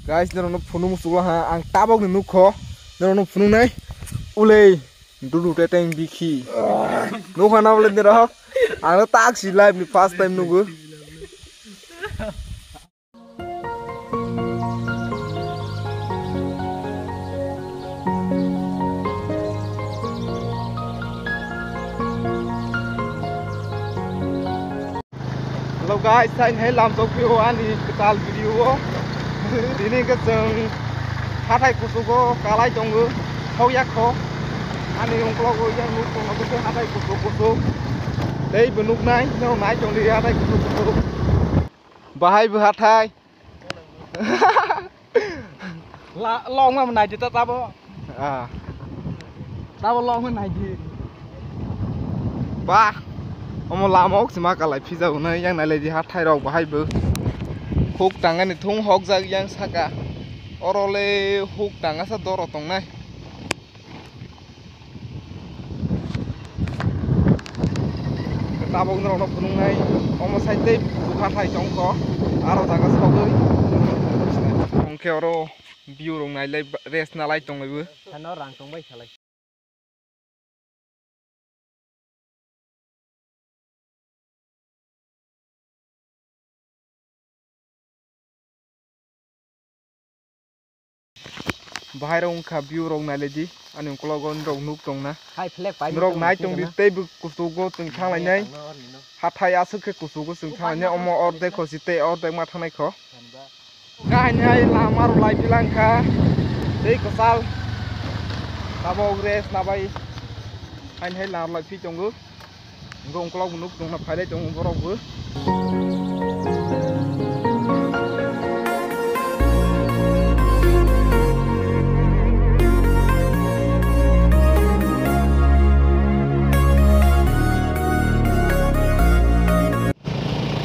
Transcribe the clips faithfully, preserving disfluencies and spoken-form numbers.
Guys, norokno phunuk muchungla ha, ang tabokni nukho, norokno phunuknai, ulei, dudu teteng bikhi. Nukha na ulei norok, ang tak si live ni first time nugo. Hello guys, sain hai lam sok phio ani kwtal video o. Tini ke chwng hathai kusugo kalai tongo, hok yak kho. Ani ungklogo yang nuk tongo khe hathai kusuk kusuk. Tei bo nuk nai, no nai tong di hathai kusuk kusuk. Bahai bo hathai. La, long ma nai di ta tabo. Ah. Tabo long ma nai di. Bah. Omo lama ok sima kalai phija unai yang nai le di hathai rok bahai bo. Huk tangani thung hok jak yang saka. Oro le huk tanga sa doro tong nai. Tabok norokno phunuknai omo side tei bukha thai tongkho, aro jaga sogwi. Hwnkhe oro view rok nailai rest nalai tonglaio. Sano rang tongbai salai. Bahai rok wngkha view rok nailai di, ani ukologo norok nuk tongna. Hai flag pai norok nai tong di, tei bo kuchugo chwng thanglainai. Hathai aswk khe kuchugo chwng thanglainai, omo ordek kho si tei ordek ma thangnai kho. Kahini hai lama rok lai philangkha, tei kwchal tabok rest nabai haini hai lama rok lai phi tongo. Hwnkhe ungkolok bo nuk tongna phailai tongo borok bo.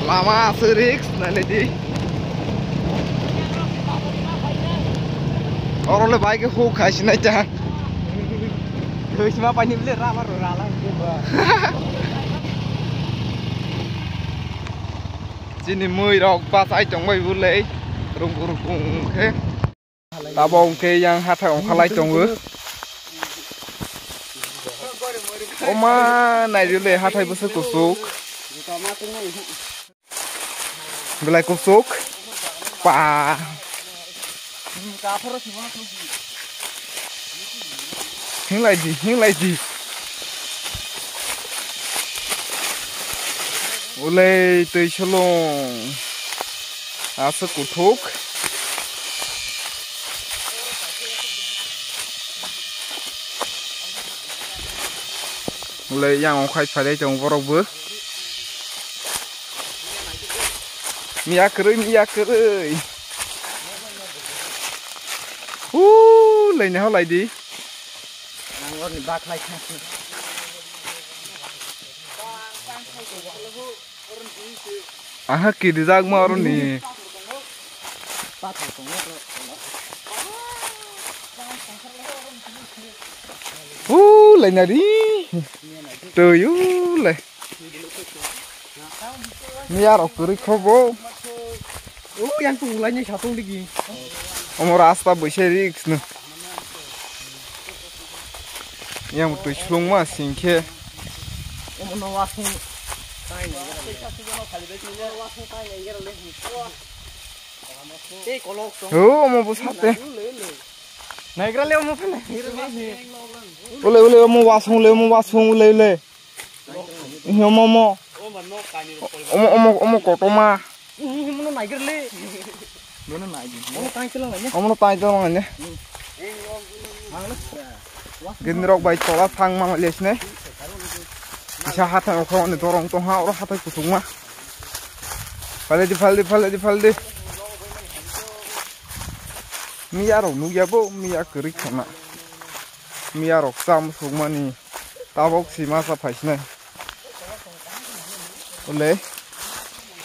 Lama aswk risk nailai di. Oro le bai khe huk khai sinai ta. Thwi sima paini bile rama ro rala. Chini mui rok bachai tongbai bwlwi rung rung khe. Tabok hwnkhe yang hathai ongkhalai tongo. Oma nairwle hathai bwswk kuchuk. Belai kuchuk. Pa. Hinglai di, hinglai di. Ulei twi sulung. Aswk kuthuk. Ulei yang okhai phailai tongo borok bo. Miya kwrwi, miya kwrwi. Ulei ne holai di. Aha, kirijak ma oroni. Ulei nari. Twi ulei. Miya rok kwrwi kho bo. O yang tu ulai ni satung digi. Omo rasta bwsai risk no. Yang twi sulung ma sing khe. Omo no wasung. Ho, omo bo sate. Naigra le omo phai naigra le. Ule, ule, omo wasung le, omo wasung, ule, ule. Omo, omo. Omo, omo, omo kotoma. Omo no naigra le. Omo no nai di. Omo no tai tong nai ne. Gini rok bai tola thang ma le sne. Isa hathai okho ni dorong tong ha, oro hathai kutung ma. Phaldi, phaldi, phaldi, phaldi. Miya rok nukya bo, miya kwrwi khana. Miya rok cham sukmani. Tabok si masa phaisinai. Ule.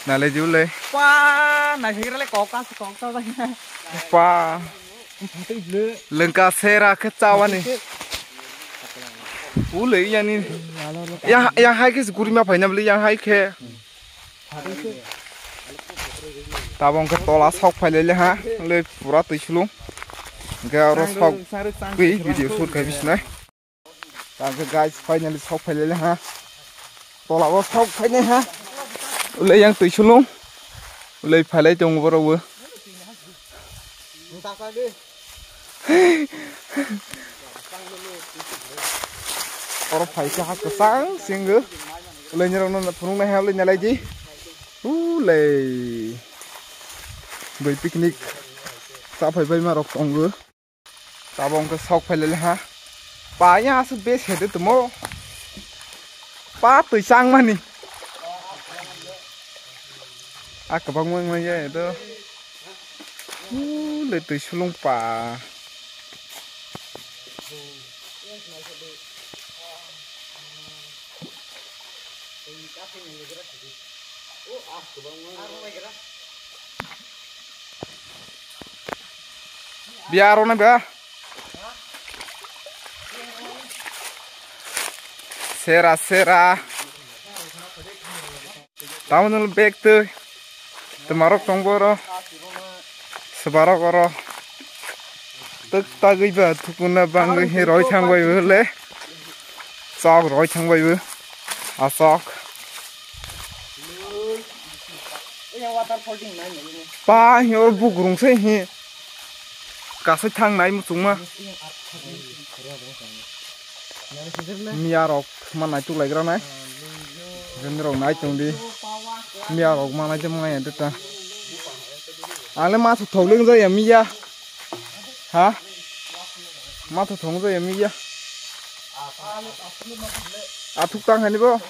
Nale di ule. Pa, nai higra le kok ka, kok ka. Pa. Lengka sera khe chawani. Ule yani. Ya, ya hai khe gurima phaina bole, ya hai khe. Tabok hwnkhe tola sok phailele ha, le pura twi sulung. Hwnkhe oro sok twi video shoot khai bisinai. Tangkhe guys, finally sok phailele ha. Tola o sok phainai ha. Ulei yang twi sulung. Ulei phailai tongo borok bo. Oro phaikha ha kwchang singwi. Ulei nirokno phunuknai ha ulei nalaidi. Ulei. Bai picnic. Chaphai bai ma rok tongo. Tabok hwnkhe sok phailele ha. Pa ya aswk base hede tumo. Pa twi changmani. A kwbangma wngmani ya edo. Ule twi sulung pa. Biya aro na biya. Sera, sera. Tamo nung bag twi. Twi marok tong boro. Sebarok oro. Tuk tagwi ba thukuna bangwi hi roi thang bai bo le. Sok roi thang bai bo. A sok. Pa hi oro bugrung se hi. Kasai thang nai muchungma. Miya rok ma naituk lai gra nai. Jeni rok nai tong di. Miya rok ma nai tong nai ta. Ang le ma su thok le jaya miya. Ha? Ma su thok jaya miya. Athuk tang hani bo.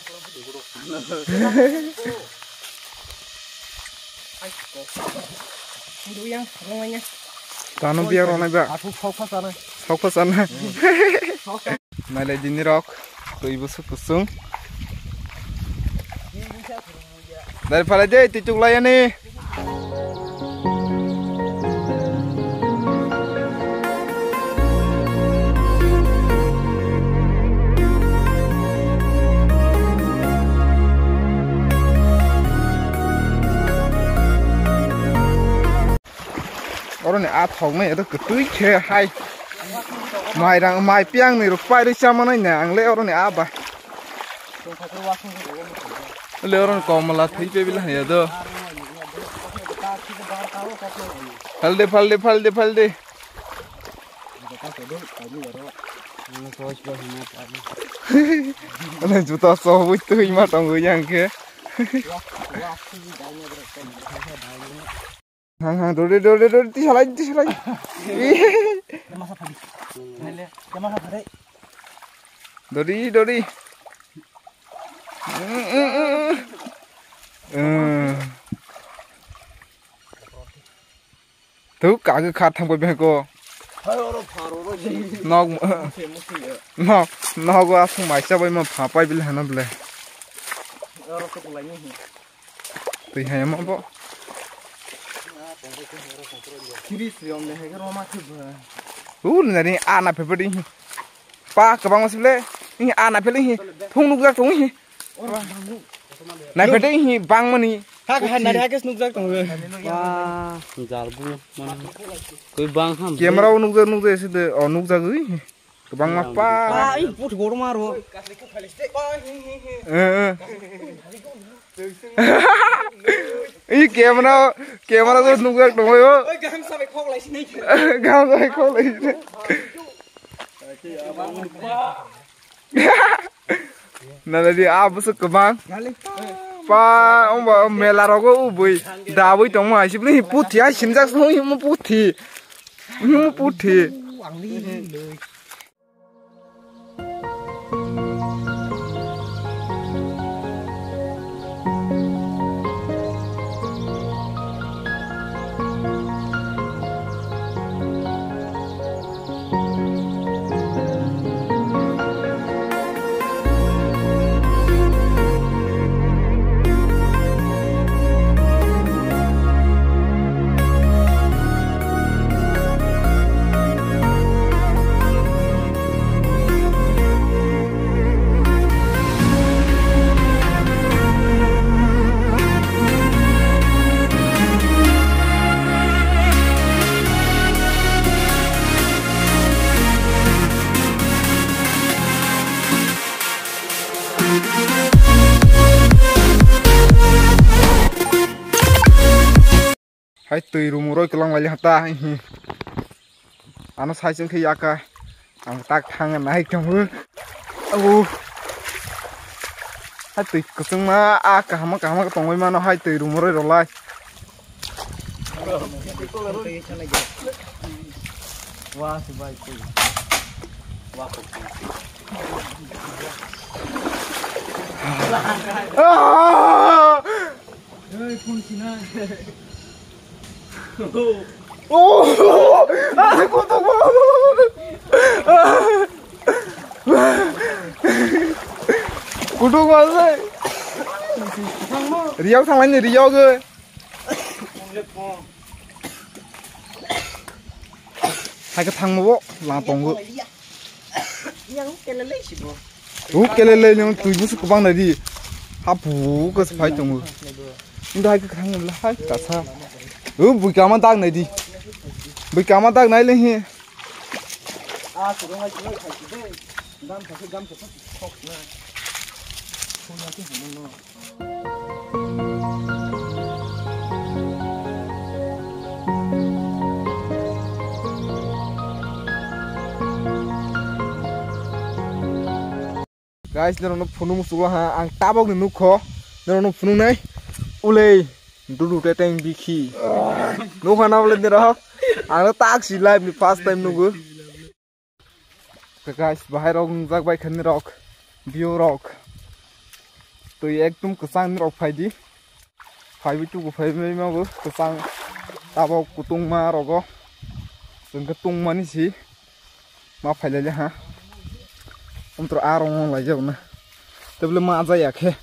Tano biya rok nai ba. Athuk sok pha sana. Sok pha sana. Nailai dini rok, twi bwswk kwchwng. Dari phalai de, twi tuklai ani. Oroni a thok nai ado kwtwi khe hai. Mai rang, mai piang ni rok pai rwi chama nai na ang le oroni a ba. Le oroni komla thwi pe bila hai ado. Phalde, phalde, phalde, phalde. Ana juta so bui twi ma tong yang khe. Hang, hang, dori, dori, dori, tisalai, tisalai. Dori, dori. Tu kagwi kha thang bai beko. Nok, nok, nok asung mai cha bai ma pha pai bile hana bile. Twi hai ma bo. Ul nari ana pepe ding. Pa kwbangma sibole. Ini ana pele hi. Thung nukjak tongo hi. Nai pele hi bangmani. Hak hai nari hakes nukjak tongo. Wah, jalbu. Koi bang ham. Camera o nukjak nukjak side. O nukjak ui. Kwbangma pa. Pa, ih, put gorma ro. Eh, eh. Ih, camera, camera o nukjak tongo. Oi, gaham sabai khok lai sinai. Gaham sabai khok lai sinai. Nana di, ah, bwswk kwbang. Pa, ongba mela rogo ubui. Dabui tongma, sibini puthi, ah, sinjak song, puthi. Puthi. Hai twi rumuroi kwlang lai hata. Ano sai chwng khe yaka. Ang tak thang nai kamo. Abo. Hai twi kwchwngma a kaham kaham tongoi mano hai twi rumuroi rwlai. Ah! Oh! Ah, kutung ma. Kutung ma se. Riyok thang laini riyok. Hai khe thangma bo lang tongo. Yang kele lei si bo. O kele lei nang twi busu kwbang nai di. Hapu khe phai tongo. Nda hai khe thang la hai kasa. O bui kama dag nai di. Bui kama dag nai le hi. A suru hai suru khai si de. Gam sa gam sa sok na. Phone na ki hono no. Guys, norokno phunuk muchungo ha, ang tabokni nukho, norokno phunuknai, ulei, dudu teteng bikhi. Nukha na ulei norok, ang tak si live ni first time nugo. Guys, bahai rok wngjak bai kha nirok, view rok. Twi ekdum kwchang nirok phai di. Phai bi tuku phai bi ma bo kwchang tabok kutung ma rogo. Chwng khe tung mani si ma phai lai le ha. Umtro a rong lai jak na. Tebole ma ja ya khe.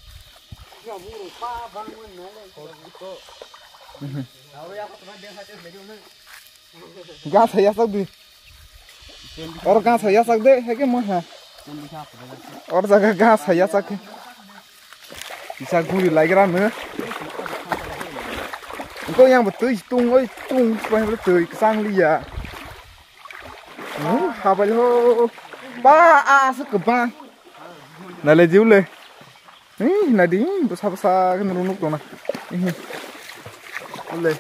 Ga sa ya sak di. Or ga sa ya sak de, hai khe mo ha. Or jaga ga sa ya sak khe. Kisa guri lai gra no. Ko yang bo twi tung oi tung pai bo twi sang li ya. Oh, ha bai ho. Ba a sa ka ba. Na le jiu le. Ih, nadi, bwsa bwsa khe nung nuk tongna. Ih. Ole.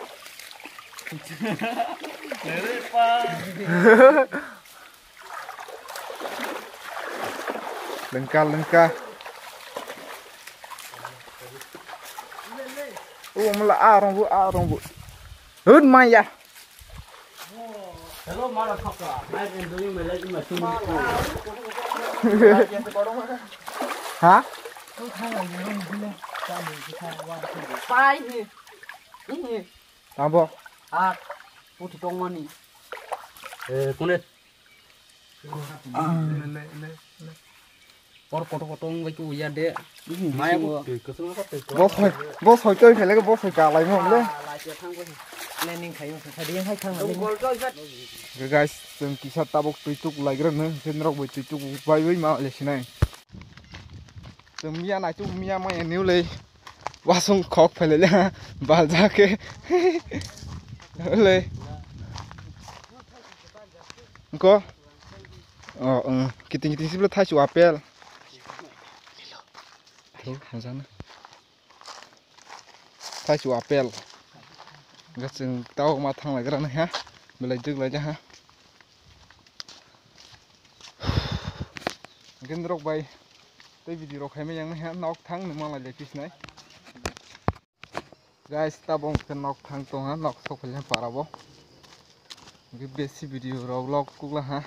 Lengka, lengka. Oh, mula arong bu, arong bu. Hut maya. Hello, motherfucker. I am doing my life in my swimming pool. Ha? Pai ni. Ini. Tabo. Ah, puti tongmani. Eh, kunet. Por kotor kotor wng bai khe uya de. Maya twi kwchwng kha twi kwchwng. Boss hoi, boss hoi twi phele boss hoi ka lai mo le. Lai khe thang bo. Planning khai mo kha di hai thang le. Guys, chwng kisa tabuk twi tuk lai gra no, hwnkhe norok bai twi tuk bai bai ma le sinai. Chwng miya nai tuk miya ma ya new le. Wasung khok phele le. Bal ja khe. Le. Ko. Oh, um, kiting kiting sibla thaisu apel. Hai, hamjana. Thaisu apel. Gachung tau ma thang lai gra na ha. Belai duk lai ja ha. Gendrok bai. Tei video rok hai ma yang ha nok thang nung ma lai le pisnai. Guys, tabok hwnkhe nok thang tongha, nok sok phailaha para bo. Hwnkhe besi video rok log kukla ha.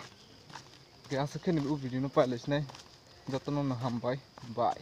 Hwnkhe aswk khe ni o video no pailai sinai. Jotono no hambai. Bye.